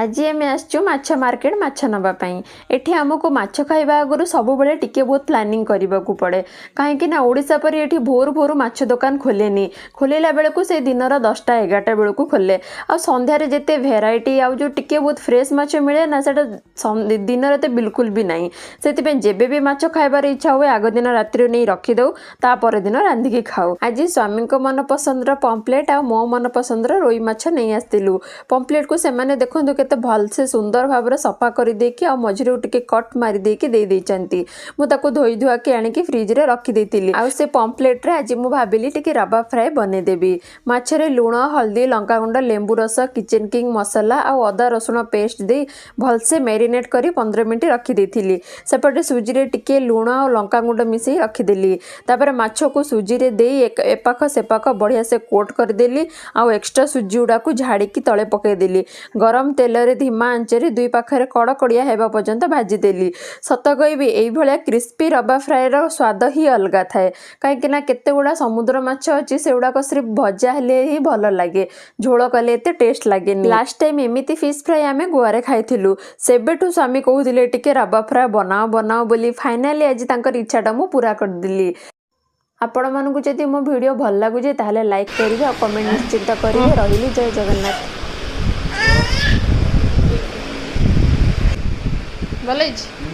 ଆଜି ଆମେ ଆସିଛୁ ମାଛ ମାର୍କେଟ ମାଛ ନେବା ପାଇଁ। ଏଠି ଆମକୁ ମାଛ ଖାଇବା ଆଗରୁ ସବୁବେଳେ ଟିକେ ବହୁତ ପ୍ଲାନିଂ କରିବାକୁ ପଡ଼େ, କାହିଁକି ନା ଓଡ଼ିଶା ପରି ଏଠି ଭୋରୁ ଭୋରୁ ମାଛ ଦୋକାନ ଖୋଲେନି। ଖୋଲିଲା ବେଳକୁ ସେ ଦିନର 10ଟା 11ଟା ବେଳକୁ ଖୋଲେ। ଆଉ ସନ୍ଧ୍ୟାରେ ଯେତେ ଭେରାଇଟି ଆଉ ଯେଉଁ ଟିକେ ବହୁତ ଫ୍ରେଶ୍ ମାଛ ମିଳେ ନା, ସେଇଟା ଦିନରେ ତ ବିଲକୁଲ ବି ନାହିଁ। ସେଥିପାଇଁ ଯେବେ ବି ମାଛ ଖାଇବାର ଇଚ୍ଛା ହୁଏ, ଆଗ ଦିନ ରାତିରେ ନେଇ ରଖିଦେଉ, ତା ପରଦିନ ରାନ୍ଧିକି ଖାଉ। ଆଜି ସ୍ୱାମୀଙ୍କ ମନ ପସନ୍ଦର ପମ୍ପଲେଟ୍ ଆଉ ମୋ ମନ ପସନ୍ଦର ରୋହି ମାଛ ନେଇ ଆସିଥିଲୁ। ପମ୍ପଲେଟ୍କୁ ସେମାନେ ଦେଖନ୍ତୁ କେତେ ଭଲସେ ସୁନ୍ଦର ଭାବରେ ସଫା କରିଦେଇକି ଆଉ ମଝିରୁ ଟିକେ କଟ୍ ମାରିଦେଇକି ଦେଇ ଦେଇଛନ୍ତି। ମୁଁ ତାକୁ ଧୋଇ ଧୁଆକି ଆଣିକି ଫ୍ରିଜରେ ରଖିଦେଇଥିଲି। ଆଉ ସେ ପମ୍ପଲେଟ୍ରେ ଆଜି ମୁଁ ଭାବିଲି ଟିକେ ରବା ଫ୍ରାଏ ବନେଇଦେବି। ମାଛରେ ଲୁଣ, ହଳଦୀ, ଲଙ୍କାଗୁଣ୍ଡ, ଲେମ୍ବୁ ରସ, କିଚେନ୍ କିଙ୍ଗ ମସଲା ଆଉ ଅଦା ରସୁଣ ପେଷ୍ଟ ଦେଇ ଭଲସେ ମ୍ୟାରିନେଟ୍ କରି 15 ମିନିଟ୍ ରଖିଦେଇଥିଲି। ସେପଟେ ସୁଜିରେ ଟିକେ ଲୁଣ ଆଉ ଲଙ୍କାଗୁଣ୍ଡ ମିଶାଇ ରଖିଦେଲି। ତାପରେ ମାଛକୁ ସୁଜିରେ ଦେଇ ଏପାଖ ସେପାଖ ବଢ଼ିଆ ସେ କୋଟ୍ କରିଦେଲି ଆଉ ଏକ୍ସଟ୍ରା ସୁଜି ଗୁଡ଼ାକୁ ଝାଡ଼ିକି ତଳେ ପକାଇଦେଲି। ଗରମ ତେଲରେ ଧୀମା ଆଞ୍ଚରେ ଦୁଇ ପାଖରେ କଡ଼କଡ଼ିଆ ହେବା ପର୍ଯ୍ୟନ୍ତ ଭାଜିଦେଲି। ସତ କହିବି, ଏଇଭଳିଆ କ୍ରିସ୍ପି ରବା ଫ୍ରାଏର ସ୍ୱାଦ ହିଁ ଅଲଗା ଥାଏ, କାହିଁକି ନା କେତେ ଗୁଡ଼ା ସମୁଦ୍ର ମାଛ ଅଛି, ସେଗୁଡ଼ାକ ସିର୍ଫ ଭଜା ହେଲେ ହିଁ ଭଲ ଲାଗେ, ଝୋଳ କଲେ ଏତେ ଟେଷ୍ଟ ଲାଗେନି। ଲାଷ୍ଟ ଟାଇମ୍ ଏମିତି ଫିସ୍ ଫ୍ରାଏ ଆମେ ଗୋଆରେ ଖାଇଥିଲୁ। ସେବେଠୁ ସ୍ୱାମୀ କହୁଥିଲେ ଟିକେ ରବା ଫ୍ରାଏ ବନାଅ ବନାଅ ବୋଲି। ଫାଇନାଲି ଆଜି ତାଙ୍କର ଇଚ୍ଛାଟା ମୁଁ ପୂରା କରିଦେଲି। ଆପଣମାନଙ୍କୁ ଯଦି ମୋ ଭିଡ଼ିଓ ଭଲ ଲାଗୁଛି, ତାହେଲେ ଲାଇକ୍ କରିବେ ଆଉ କମେଣ୍ଟ ନିଶ୍ଚିତ କରିବେ। ରହିଲି, ଜୟ ଜଗନ୍ନାଥ। ଭଲ ହେଇଛି।